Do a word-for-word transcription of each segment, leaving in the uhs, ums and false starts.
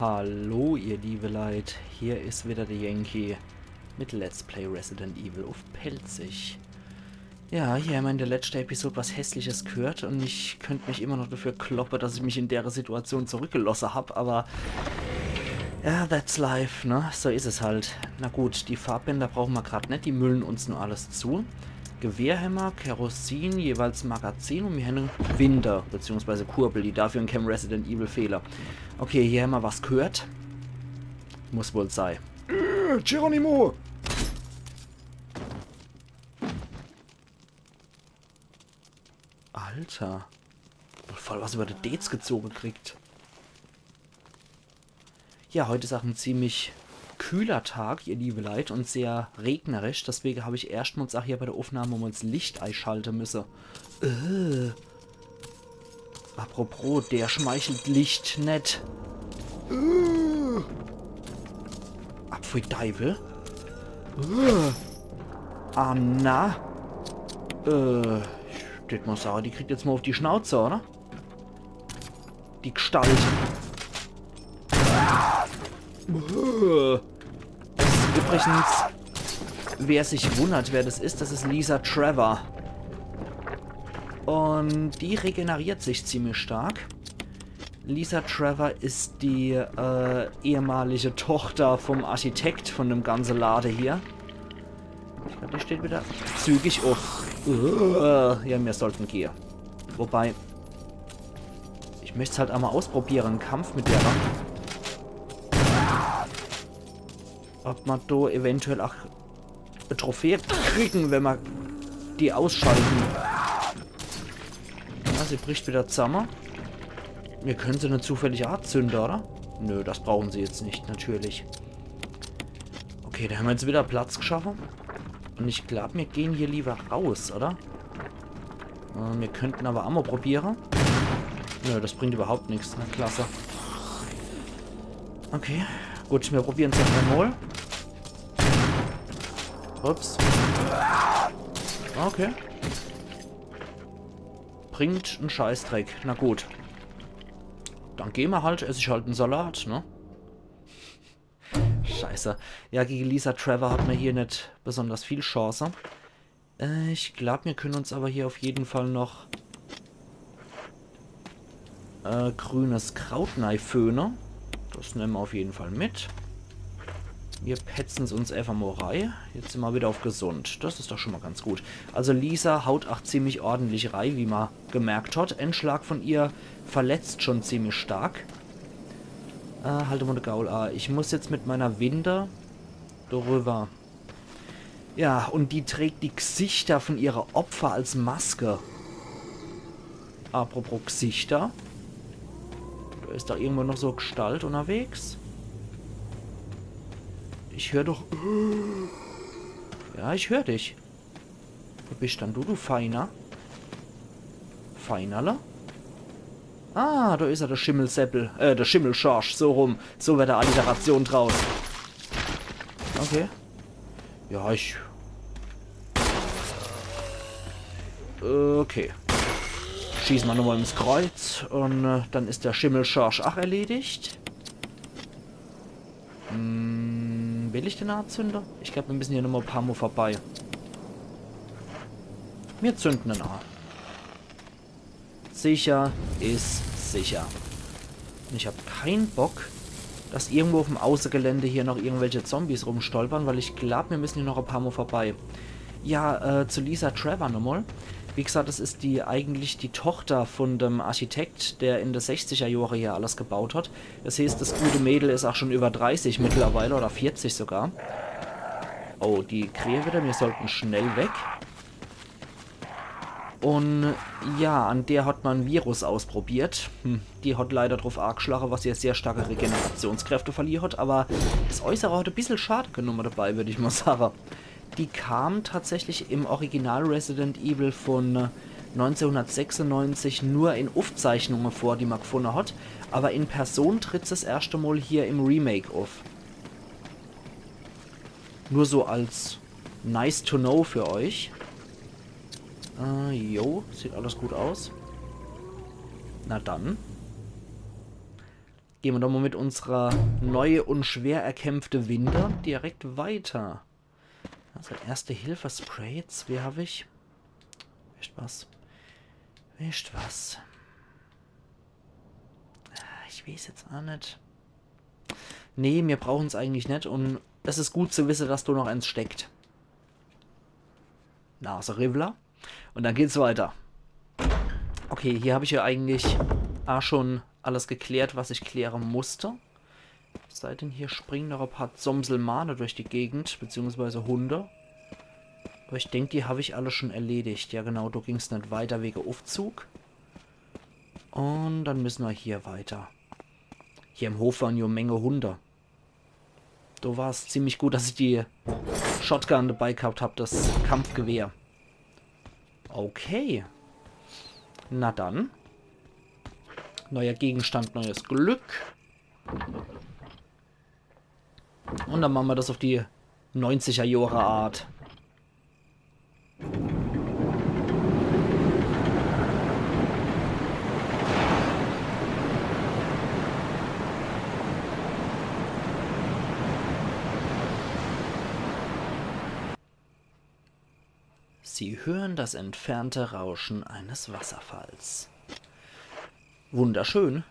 Hallo, ihr liebe Leit, hier is wieder de Yankee mit Let's Play Resident Evil uff Pälzisch. Ja, hier hämmer in de letschte Episod was Hässliches gehört un ich könnt mich immer noch dafür kloppe, dass ich mich in dere Situation zurückgelosse hab, aber ja, that's life, ne? So is es halt. Na gut, die Farbbänder brauche mer grad net, die müllen uns nur alles zu. Gewehr hämmer, Kerosin, jeweils Magazin un mir hänne Winde, beziehungsweise Kurbel, die darf in keem Resident Evil fehle. Okay, hier hämmer was gehört. Muss wohl sei. Äh, Geronimo! Alter. Voll was über de Deez gezoge kriegt. Ja, heut is auch en ziemlich kühler Tag, ihr liebe Leit, un sehr regnerisch. Deswege hab ich erschtmals auch hier bei de Uffnahme mol s Licht eischalte müsse. Äh. Apropos, der schmeichelt Licht net. Äh. Apfui Deiwel. Äh. Ah, na. Äh, ich würd mol sage, die kriegt jetzt mol uff die Schnauze, oder? Die Gestalt. Übrigens, wer sich wundert, wer das is, das is Lisa Trevor. Un die regeneriert sich ziemlich stark. Lisa Trevor is die, äh, ehemalige Tochter vom Architekt von dem ganze Lade hier. Ich glaub, die steht wieder zügig uff. Äh, ja, mir sollten gehe. Wobei, ich möcht's halt emol ausprobiere, en Kampf mit der. Ob mer do eventuell auch e Trophäe kriegen, wenn mer die ausschalte. Ja, sie bricht wieder zamme. Mir können se net zufällig azünde, oder? Nö, das brauchen se jetzt net, natürlich. Okay, do hämmer jetzt wieder Platz geschaffe. Un ich glaub, mir gehen hier lieber raus, oder? Äh, mir könnten aber Ammo probiere. Nö, das bringt überhaupt nix. Na, klasse. Okay, gut, mir probieren's noch emol. Ups. Okay. Bringt en Scheißdreck. Na gut. Dann geh mer halt, ess ich halt en Salat, ne? Scheiße. Ja, gege Lisa Trevor hat mer hier net besonders viel Chance. Äh, ich glaub, mir können uns aber hier auf jeden Fall noch, äh, grünes Kraut neiföhne. Das nemme mer auf jeden Fall mit. Mir petzen's uns einfach mol rei. Jetzt sin mer wieder auf gesund. Das is doch schon mol ganz gut. Also Lisa haut ach ziemlich ordentlich rei, wie mer gemerkt hat. En Schlag von ihr verletzt schon ziemlich stark. Äh, halt mol de Gaul a. Ich muss jetzt mit meiner Winde drüber. Ja, un die trägt die Gsichter von ihre Opfer als Maske. Apropos Gsichter. Do is doch irgendwo noch so Gestalt unterwegs. Ich hör doch... Ja, ich hör dich. Wo bist dann du, du Feiner? Feinerle? Ah, do is er, der Schimmelseppel. Äh, der Schimmelschorsch, so rum. So werd der Alliteration draus. Okay. Ja, ich... Okay. Schieß mer nochmol ins Kreuz un, äh, dann is der Schimmelschorsch ach erledigt. Hm, will ich den azünde? Ich glaub, mir müssen hier nochmol e paar Mol vorbei. Mir zünden den a. Sicher is sicher. Un ich hab kein Bock, dass irgendwo auf'm Außegelände hier noch irgendwelche Zombies rumstolpern, weil ich glaub, mir müssen hier noch e paar Mol vorbei. Ja, äh, zu Lisa Trevor nochmol. Wie gesagt, das is die, eigentlich die Tochter von dem Architekt, der in de sechziger Jahre hier alles gebaut hat. Das heißt, das gute Mädel is ach schon über dreißig mittlerweile oder vierzig sogar. Oh, die Krähe wieder. Mir sollten schnell weg. Un ja, an der hat mer en Virus ausprobiert. Hm, die hat leider drauf ageschlache, was ihr sehr starke Regenerationskräfte verlieh hat, aber das Äußere hat e bissel Schade genumme dabei, würd ich mol sage. Die kam tatsächlich im Original Resident Evil von, äh, neunzehnhundertsechsundneunzig nur in Aufzeichnunge vor, die mer gefunne hat, aber in Person tritt se das erschte Mol hier im Remake auf. Nur so als nice to know für euch. Äh, jo, sieht alles gut aus. Na dann. Gehn mer doch mol mit unserer neu und schwer erkämpfte Winde direkt weiter. Also Erste-Hilfe-Spray, zwee hab ich. Wisst was? Wisst was? Ah, ich weeß jetzt aa net. Nee, mir brauchen's eigentlich net und es is gut zu wisse, dass do noch eens steckt. Naseriwwler. Und dann geht's weiter. Okay, hier hab ich ja eigentlich aa schon alles geklärt, was ich kläre musste. Es sei denn, hier springen noch e paar Zomselmane durch die Gegend, beziehungsweise Hunde. Aber ich denk, die hab ich alle schon erledigt. Ja genau, do ging's net weiter wege Uffzug. Und dann müssen mer hier weiter. Hier im Hof waren jo Menge Hunde. Do war's ziemlich gut, dass ich die Shotgun dabei gehabt hab, das Kampfgewehr. Okay. Na dann. Neuer Gegenstand, neues Glück. Und dann mache mer das auf die neunziger Johre Art. Sie hören das entfernte Rauschen eines Wasserfalls. Wunderschön.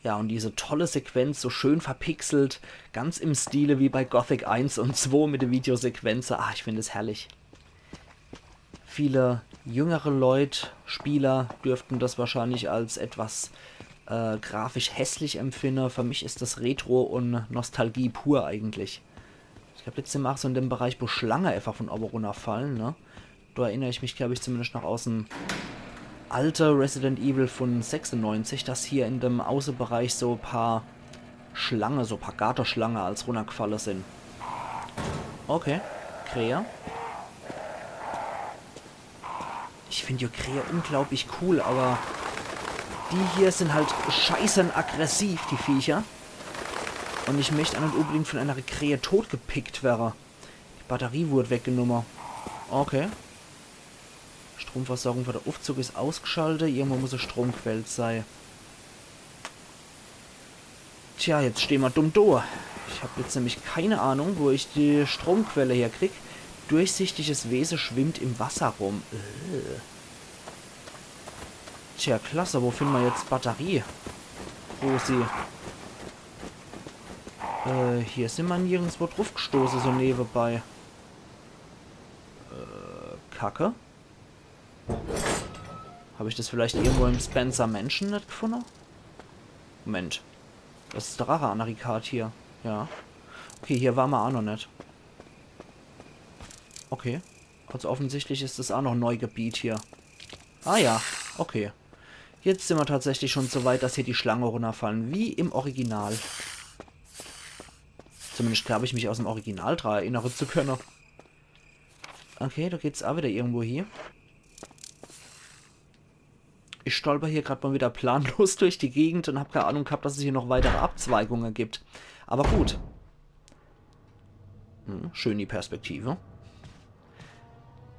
Ja, und diese tolle Sequenz, so schön verpixelt, ganz im Stile wie bei Gothic eins und zwei mit de Videosequenze. Ah, ich find es herrlich. Viele jüngere Leut, Spieler, dürften das wahrscheinlich als etwas, äh, grafisch hässlich empfinde. Für mich is das Retro und Nostalgie pur eigentlich. Ich glaub, jetzt sin mer aa so in dem Bereich, wo Schlange einfach von owwe runnerfallen, ne? Do erinner ich mich, glaub ich, zumindest noch aus'm alte Resident Evil von sechsundneunzig, dass hier in dem Außebereich so paar Schlange, so paar Garteschlange als runnergfalle sin. Okay, Krähe. Ich find jo Krähe unglaublich cool, aber die hier sin halt scheiße aggressiv, die Viecher. Und ich möcht aa net unbedingt von einer Krähe totgepickt werre. Die Batterie wurd weggenumme. Okay. Stromversorgung für de Uffzug is ausgschalte. Irgendwo muss e Stromquell sei. Tja, jetzt stehn mer dumm do. Ich hab jetzt nämlich keine Ahnung, wo ich die Stromquelle herkrieg. Durchsichtiges Wese schwimmt im Wasser rum. Äh. Tja, klasse, wo finden mer jetzt Batterie? Wo is sie? Äh, hier sin mer nirgendswo druffgestoße, so newebei. Äh, Kacke. Hab ich das vielleicht irgendwo im Spencer Mansion net gefunne? Moment. Das is doch aa e anneri Kart hier. Ja. Okay, hier ware mer aa noch net. Okay. Also offensichtlich is das aa noch Neugebiet hier. Ah ja, okay. Jetzt sin mer tatsächlich schon so weit, dass hier die Schlange runnerfallen, wie im Original. Zumindest glaub ich, mich aus'm Original dra erinnere zu könne. Okay, do geht's aa wieder irgendwo hie. Ich stolper hier grad mal wieder planlos durch die Gegend und hab keine Ahnung gehabt, dass es hier noch weitere Abzweigunge gibt. Aber gut. Hm, schön die Perspektive.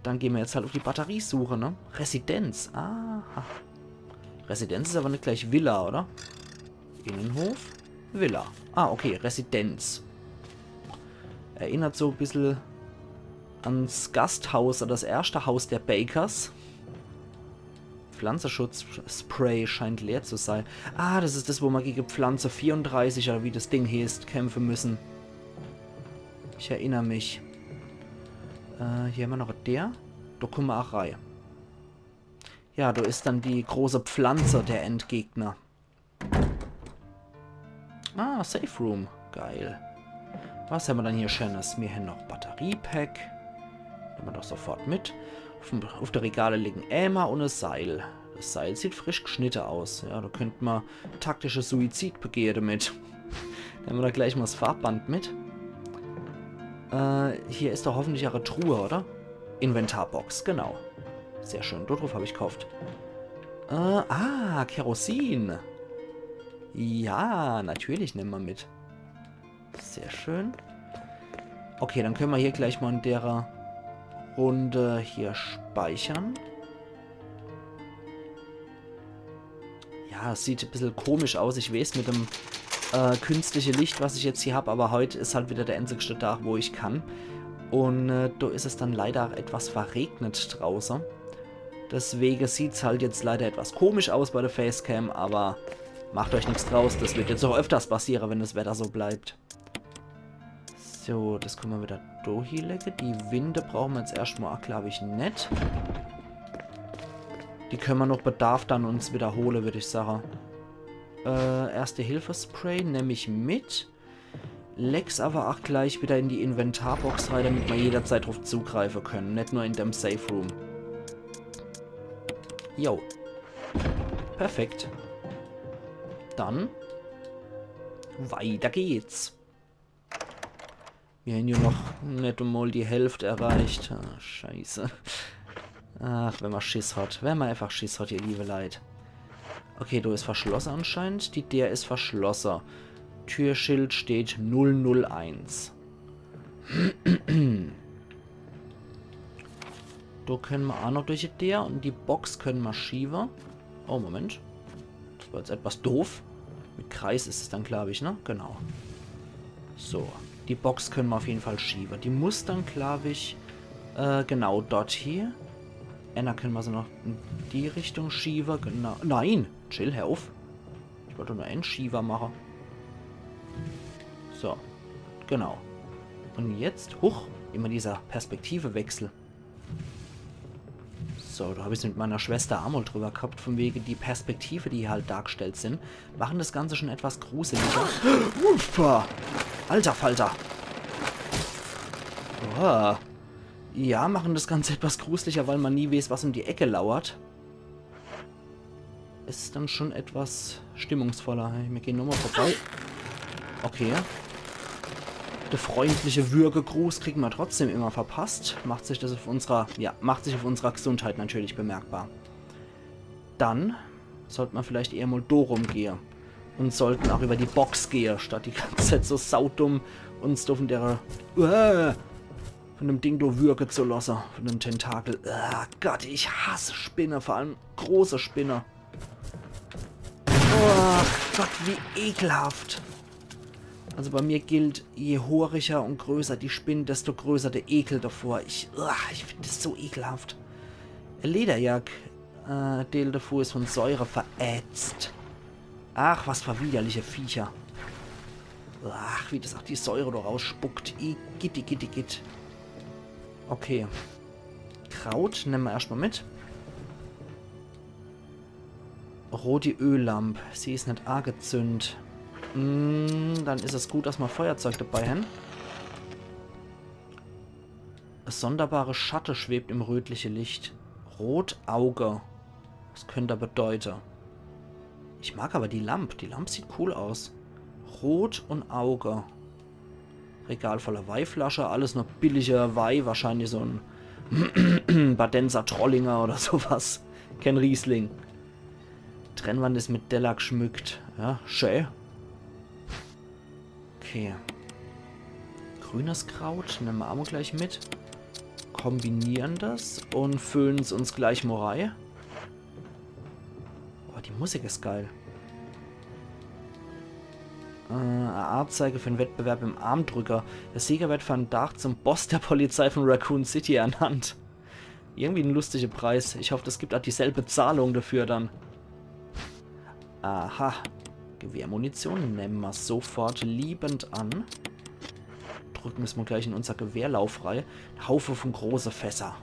Dann gehn mer jetzt halt auf die Batteriesuche, ne? Residenz. Aha. Residenz is aber net gleich Villa, oder? Innenhof? Villa. Ah, okay, Residenz. Erinnert so e bissel ans Gasthaus oder das erschte Haus der Bakers. Pflanzenschutzspray scheint leer zu sein. Ah, das is das, wo mer gege Pflanze vierunddreißig, oder wie das Ding heeßt, kämpfe müssen. Ich erinner mich. Äh, hier hämmer noch der. Do kumme mer ach rei. Ja, do is dann die große Pflanze, der Endgegner. Ah, Safe Room. Geil. Was hämmer dann hier Schönes? Mir hän noch Batteriepack. Nemme mer doch sofort mit. Auf, dem, auf de Regale liegen Ämer und e Seil. Das Seil sieht frisch geschnitte aus. Ja, do könnt mer taktische Suizid begehe damit. Nemme mer do gleich mal das Farbband mit. Äh, hier is doch hoffentlich ach e Truhe, oder? Inventarbox, genau. Sehr schön, do druff hab ich gehofft. Äh, ah, Kerosin. Ja, natürlich nemme mer mit. Sehr schön. Okay, dann könne mer hier gleich mal in derer Runde hier speichere. Ja, es sieht e bissel komisch aus. Ich weeß, mit dem äh, künstliche Licht, was ich jetzt hier hab, aber heut is halt wieder der einzigste Tag, wo ich kann. Un äh, do is es dann leider auch etwas verregnet drauße. Deswege sieht's halt jetzt leider etwas komisch aus bei der Facecam, aber macht euch nix draus, das wird jetzt noch öfters passiere, wenn das Wetter so bleibt. So, das könne mer wieder do hielege. Die Winde brauche mer jetzt erschtmal, glaub ich, net. Die könne mer noch bei Bedarf dann uns wiederhole, würd ich sage. Äh, Erste-Hilfe-Spray nemm ich mit. Leg's aber auch gleich wieder in die Inventarbox rein, damit mer jederzeit drauf zugreife könne. Net nur in dem Safe Room. Jo. Perfekt. Dann weiter geht's. Mir hän jo noch net emol die Hälft erreicht. Ah, scheiße. Ach, wenn mer Schiss hat. Wenn mer einfach Schiss hat, ihr liebe Leit. Okay, do is verschlosse anscheinend. Die Deer is verschlosse. Türschild steht null null eins. Do könne mer auch noch durch die Deer un die Box könne mer schiewe. Oh, Moment. Das war jetzt etwas doof. Mit Kreis is es dann, glaub ich, ne? Genau. So, die Box könne mer auf jeden Fall schiewe. Die muss dann, glaub ich, äh, genau dort hier. Enner könne mer se noch in die Richtung schiewe. Genau. Nein! Chill, hör auf. Ich wollt nur en Schiewer mache. So, genau. Un jetzt, huch, immer dieser Perspektivewechsel. So, do hab ich's mit meiner Schwester emol drüber gehabt, von wege die Perspektive, die hier halt dargestellt sin, machen das Ganze schon etwas gruseliger. Ufa! Alter Falter! Oha. Ja, machen das Ganze etwas gruseliger, weil mer nie weeß, was um die Ecke lauert. Is dann schon etwas stimmungsvoller. Hey, mir gehn nochmal vorbei. Okay. Der freundliche Würgegruß kriegen mer trotzdem immer verpasst. Macht sich das auf unserer, ja, macht sich auf unserer Gesundheit natürlich bemerkbar. Dann sollt mer vielleicht eher mal do rumgehe. Un sollten auch über die Box gehe, statt die ganze Zeit so saudumm uns do von der, äh, von dem Ding do würge zu lasse, von dem Tentakel. Ah, Gott, ich hasse Spinne, vor allem große Spinne. Oh Gott, wie ekelhaft. Also bei mir gilt, je horiger und größer die Spinne, desto größer der Ekel davor. Ich, uah, ich find das so ekelhaft. Lederjack, äh, Deel davor is von Säure verätzt. Ach, was für widerliche Viecher. Ach, wie das auch die Säure da rausspuckt. Igitt, igitt, igitt. Okay. Kraut nemme mer erstmal mit. Roti Öllamp. Sie is net agezünd. Mm, dann is es gut, dass mer Feuerzeug dabei hän. Das sonderbare Schatte schwebt im rötliche Licht. Rot Auge. Was könnt er bedeute? Ich mag aber die Lamp. Die Lamp sieht cool aus. Rot und Auge. Regal voller Weihflasche. Alles nur billige Weih. Wahrscheinlich so en Badenser Trollinger oder sowas. Kein Riesling. Trennwand is mit Teller geschmückt. Ja, schä. Okay. Grünes Kraut nemme mer amo gleich mit. Kombinieren das und füllen's uns gleich mo rei. Oh, die Musik is geil. Äh, Anzeige für en Wettbewerb im Armdrücker. Der Sieger wird von Tag zum Boss der Polizei von Raccoon City ernannt. Irgendwie en lustige Preis. Ich hoff, das gibt auch dieselbe Bezahlung dafür dann. Aha. Gewehrmunition nemme mer sofort liebend an. Drücken mer's mo gleich in unser Gewehrlauf rei. En Haufe von große Fässer.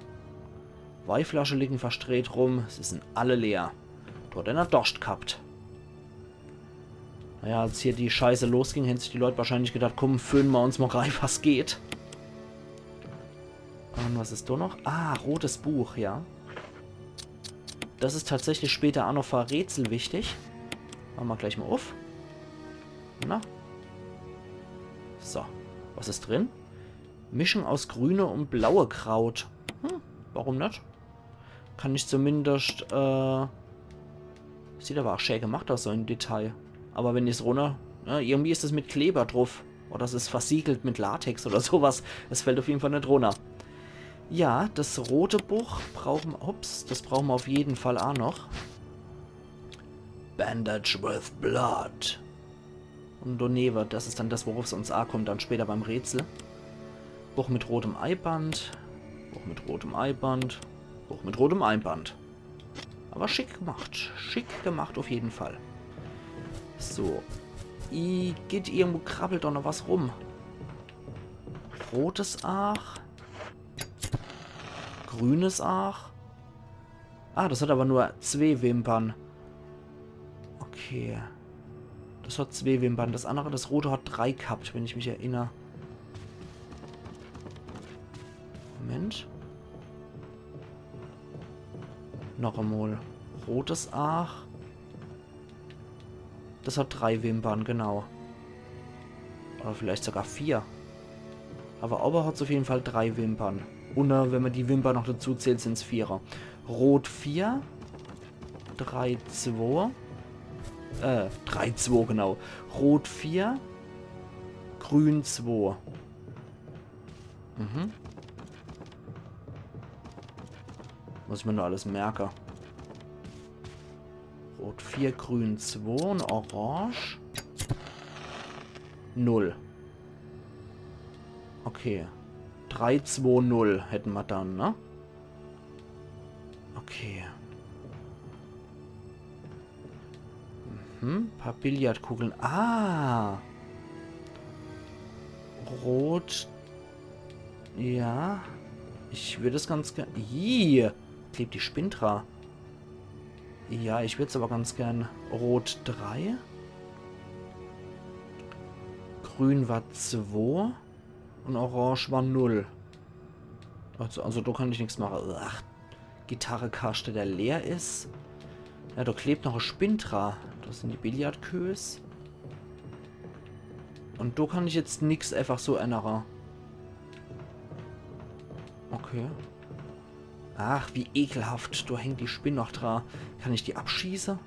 Weihflasche liegen verstreht rum. Sie sin alle leer. Dort änner Dorscht gehabt. Naja, als hier die Scheiße losging, hän sich die Leut wahrscheinlich gedacht, komm, füllen mer uns mo rei, was geht. Und was is do noch? Ah, rotes Buch, ja. Das is tatsächlich später auch noch für Rätsel wichtig. Mache mer gleich mo uff. Na? So, was is drin? Mischung aus grüne und blaue Kraut. Hm, warum net? Kann ich zumindest, äh, sieht aber auch schä gemacht aus, so im Detail. Aber wenn ich's runner, ja, irgendwie is es mit Kleber druff. Oder es is versiegelt mit Latex oder sowas. Es fällt auf jeden Fall net runner. Ja, das rote Buch brauchen, ups, das brauchen mer auf jeden Fall auch noch. Bandage with Blood. Und do newe, das is dann das, worauf's uns akommt, dann später beim Rätsel. Buch mit rotem Eiband. Buch mit rotem Eiband. Buch mit rotem Eiband. Aber schick gemacht. Schick gemacht auf jeden Fall. So. Igitt, irgendwo krabbelt doch noch was rum. Rotes Aach. Grünes Aach. Ah, das hat aber nur zwee Wimpern. Okay. Das hat zwee Wimpern. Das andere, das rote, hat drei gehabt, wenn ich mich erinner. Moment. Noch emol. Rotes Aach. Das hat drei Wimpern, genau. Oder vielleicht sogar vier. Aber Ober hat's auf jeden Fall drei Wimpern. Und äh, wenn man die Wimpern noch dazu zählt, sind's Vierer. Rot vier. Drei, zwei. Äh, drei, zwei, genau. Rot vier. Grün zwei. Mhm. Muss ich mir nur alles merke. Rot vier, Grün zwei und Orange null. Okay. Drei zwei null hätten wir dann, ne? Okay. Mhm, paar Billardkugeln. Ah! Rot. Ja. Ich würd es ganz gern. Ih, klebt die Spinn dra. Ja, ich würd's aber ganz gern. Rot drei. Grün war zwei. Und Orange war null. Also, also da kann ich nix mache. Ach, Gitarrekaschte, der leer is. Ja, da klebt noch e Spinn dra. Das sind die Billardkös. Und da kann ich jetzt nix einfach so ännere. Okay. Ach, wie ekelhaft. Da hängt die Spinn noch dra. Kann ich die abschieße?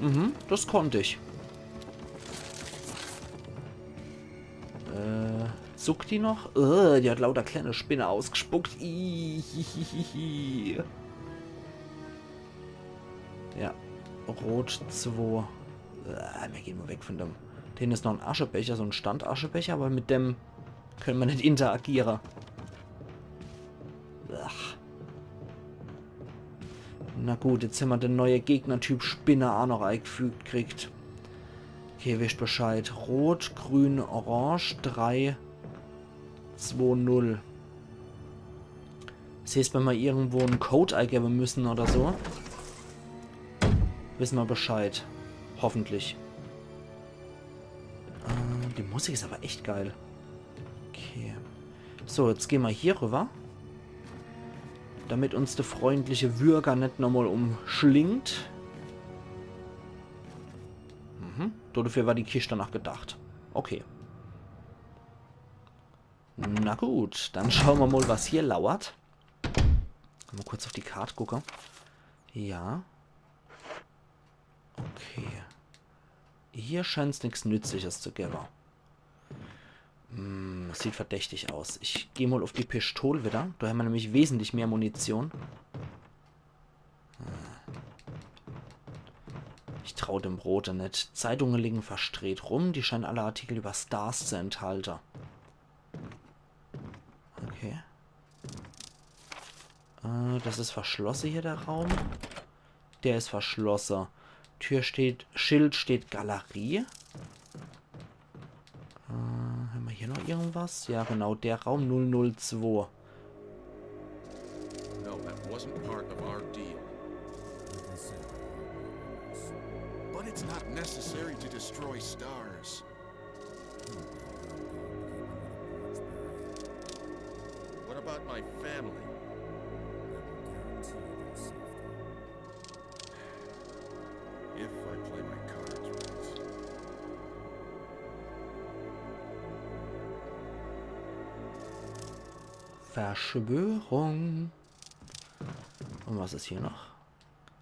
Mhm, das konnt ich. Äh, zuckt die noch? Äh, die hat lauter kleine Spinne ausgespuckt. Ihihihi. Ja, rot zwei. Äh, mir gehen mal weg von dem. Da hinne is noch en Aschebecher, so en Standaschebecher, aber mit dem können wir nicht interagieren. Ach. Na gut, jetzt hämmer den neue Gegnertyp Spinne auch noch eingefügt kriegt. Okay, wisst Bescheid. Rot, grün, orange, drei, zwei, null. Das heißt, wenn wir irgendwo en Code eingeben müssen oder so, wissen wir Bescheid. Hoffentlich. Äh, die Musik is aber echt geil. Okay. So, jetzt gehen wir hier rüber. Damit uns der freundliche Würger net nochmal umschlingt. Mhm. Dafür war die Kiste noch gedacht. Okay. Na gut, dann schauen wir mal, was hier lauert. Mal kurz auf die Karte gucken. Ja. Okay. Hier scheint's nix Nützliches zu geben. Hm, sieht verdächtig aus. Ich geh mal auf die Pistol wieder. Da hämmer nämlich wesentlich mehr Munition. Hm. Ich trau dem Rote net. Zeitunge liegen verstreht rum. Die scheinen alle Artikel über Stars zu enthalte. Okay. Äh, das is verschlosse hier, der Raum. Der is verschlosse. Tür steht, Schild steht Galerie. Äh, hämmer hier noch irgendwas? Ja, genau, der Raum null null zwei. No, that wasn't part of our deal. But it's not necessary to destroy stars. What about my family? If I play my cards right. Verschwörung. Und was is hier noch?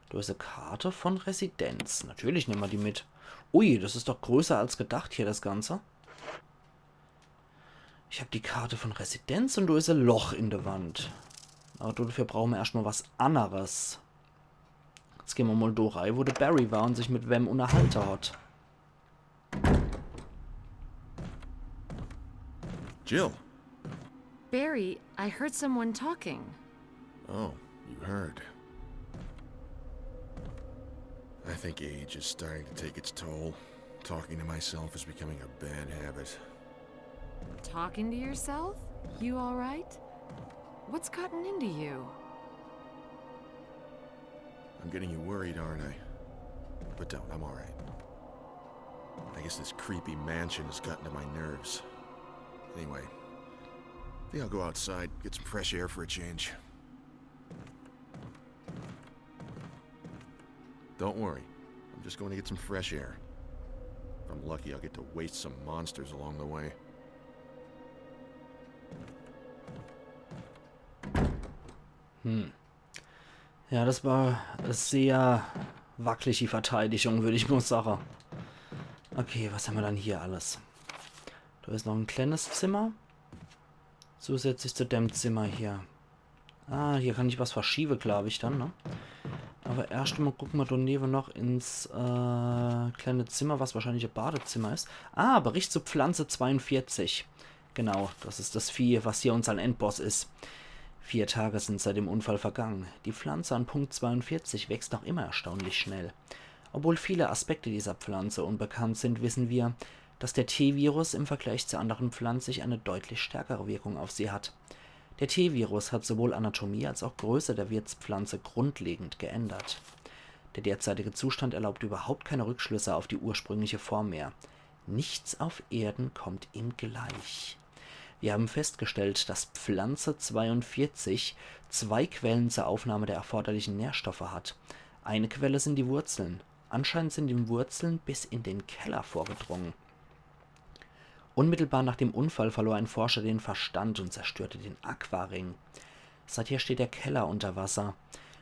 Du hast e Karte von Residenz. Natürlich nemme mer die mit. Ui, das is doch größer als gedacht hier, das Ganze. Ich hab die Karte von Residenz und do is e Loch in der Wand. Aber dafür brauchen wir erstmal was anderes. Jetzt gehn mer mol do rei, wo de Barry war un sich mit wem unnerhalte hat. Jill. Barry, I heard someone talking. Oh, you heard. I think age is starting to take its toll. Talking to myself is becoming a bad habit. Talking to yourself? You alright? What's gotten into you? I'm getting you worried, aren't I? But don't, I'm alright. I guess this creepy mansion has gotten to my nerves. Anyway, I think I'll go outside, get some fresh air for a change. Don't worry, I'm just going to get some fresh air. If I'm lucky, I'll get to waste some monsters along the way. Ja, das war sehr wackelig, die Verteidigung, würd ich mol sage. Okay, was hammer dann hier alles? Do is noch e kleines Zimmer. Zusätzlich zu dem Zimmer hier. Ah, hier kann ich was verschiewe, glaub ich dann, ne? Awwer erscht mol gucke mer do newe noch ins äh, kleine Zimmer, was wahrscheinlich e Badezimmer is. Ah, Bericht zu Pflanze zweiundvierzig. Genau, das is das Vieh, was hier unsern Endboss is. Vier Tage sind seit dem Unfall vergangen. Die Pflanze an Punkt zweiundvierzig wächst noch immer erstaunlich schnell. Obwohl viele Aspekte dieser Pflanze unbekannt sind, wissen wir, dass der T-Virus im Vergleich zu anderen Pflanzen eine deutlich stärkere Wirkung auf sie hat. Der T-Virus hat sowohl Anatomie als auch Größe der Wirtspflanze grundlegend geändert. Der derzeitige Zustand erlaubt überhaupt keine Rückschlüsse auf die ursprüngliche Form mehr. Nichts auf Erden kommt ihm gleich. Wir haben festgestellt, dass Pflanze zweiundvierzig zwei Quellen zur Aufnahme der erforderlichen Nährstoffe hat. Eine Quelle sind die Wurzeln. Anscheinend sind die Wurzeln bis in den Keller vorgedrungen. Unmittelbar nach dem Unfall verlor ein Forscher den Verstand und zerstörte den Aquaring. Seither steht der Keller unter Wasser.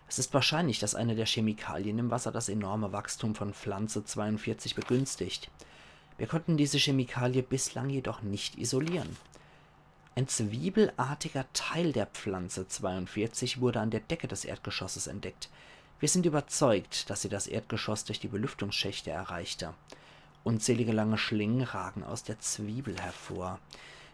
Es ist wahrscheinlich, dass eine der Chemikalien im Wasser das enorme Wachstum von Pflanze zweiundvierzig begünstigt. Wir konnten diese Chemikalie bislang jedoch nicht isolieren. Ein zwiebelartiger Teil der Pflanze zweiundvierzig wurde an der Decke des Erdgeschosses entdeckt. Wir sind überzeugt, dass sie das Erdgeschoss durch die Belüftungsschächte erreichte. Unzählige lange Schlingen ragen aus der Zwiebel hervor.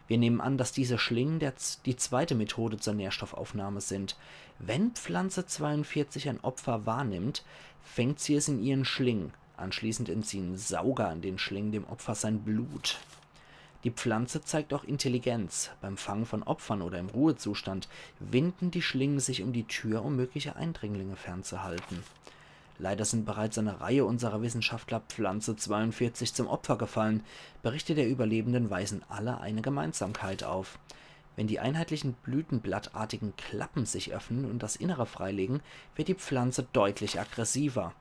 Wir nehmen an, dass diese Schlingen der, z- die zweite Methode zur Nährstoffaufnahme sind. Wenn Pflanze zweiundvierzig ein Opfer wahrnimmt, fängt sie es in ihren Schlingen. Anschließend entziehen Sauger an den Schlingen dem Opfer sein Blut. Die Pflanze zeigt auch Intelligenz. Beim Fangen von Opfern oder im Ruhezustand winden die Schlingen sich um die Tür, um mögliche Eindringlinge fernzuhalten. Leider sind bereits eine Reihe unserer Wissenschaftler Pflanze zweiundvierzig zum Opfer gefallen. Berichte der Überlebenden weisen alle eine Gemeinsamkeit auf. Wenn die einheitlichen blütenblattartigen Klappen sich öffnen und das Innere freilegen, wird die Pflanze deutlich aggressiver.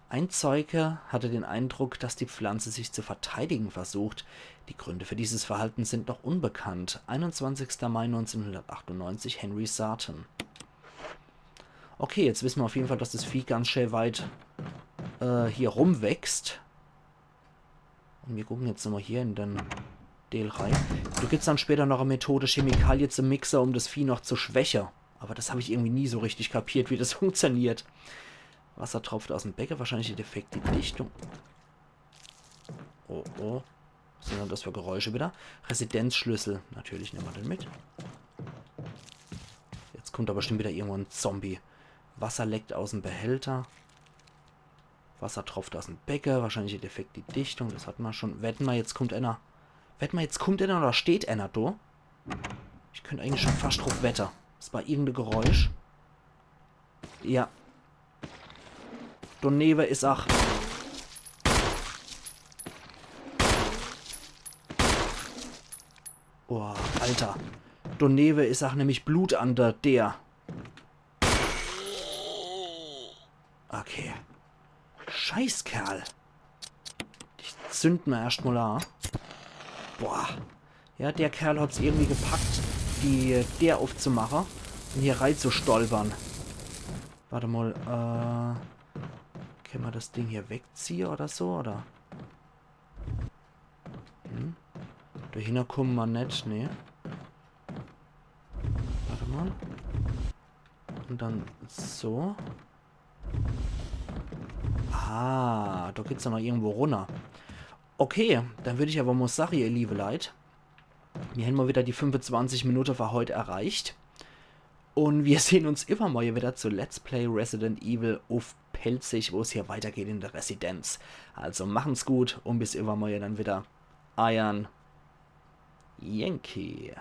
Ein Zeuge hatte den Eindruck, dass die Pflanze sich zu verteidigen versucht. Die Gründe für dieses Verhalten sind noch unbekannt. Einundzwanzigster Mai neunzehnhundertachtundneunzig, Henry Sarton. Okay, jetzt wissen wir auf jeden Fall, dass das Vieh ganz schön weit äh, hier rumwächst. Und wir gucken jetzt nochmal hier in den Deel rein. Do gibt's dann später noch e Methode, Chemikalie zu mixe, um das Vieh noch zu schwäche. Aber das hab ich irgendwie nie so richtig kapiert, wie das funktioniert. Wasser tropft aus dem Becken, wahrscheinlich die defekte Dichtung. Oh, oh. Was sind denn das für Geräusche wieder? Residenzschlüssel. Natürlich nehmen wir den mit. Jetzt kommt aber bestimmt wieder irgendwo ein Zombie. Wasser leckt aus dem Behälter. Wasser tropft aus dem Becken. Wahrscheinlich die defekte Dichtung. Das hat man schon. Wette mer, jetzt kommt einer. Wette mer, jetzt kommt einer oder steht einer do. Ich könnt eigentlich schon fast druff wette. Es war irgendein Geräusch. Ja. Do newe is ach. Oh, Alter. Do newe is ach nämlich Blut an der Deer. Okay. Scheißkerl. Ich zünd mer erscht mal an. Boah. Ja, der Kerl hat's irgendwie gepackt, die Deer aufzumachen und hier reinzustolpern. Warte mal, äh, kann man das Ding hier wegziehen oder so, oder? Hm? Dahinter kommen wir nicht, ne? Warte mal. Und dann so. Ah, do geht's jo noch irgendwo runner. Okay, dann würd ich awwer mol sage, ihr liewe Leit, mir hän mol widder die fünfunzwanzig Minute für heut erreicht. Un mir sehn uns iwwermorje widder zu Let's Play Resident Evil uff Pälzisch, wo's hier weitergeht in de Residenz. Also machen's gut un bis iwwermorje dann widder. Eiern Yankee.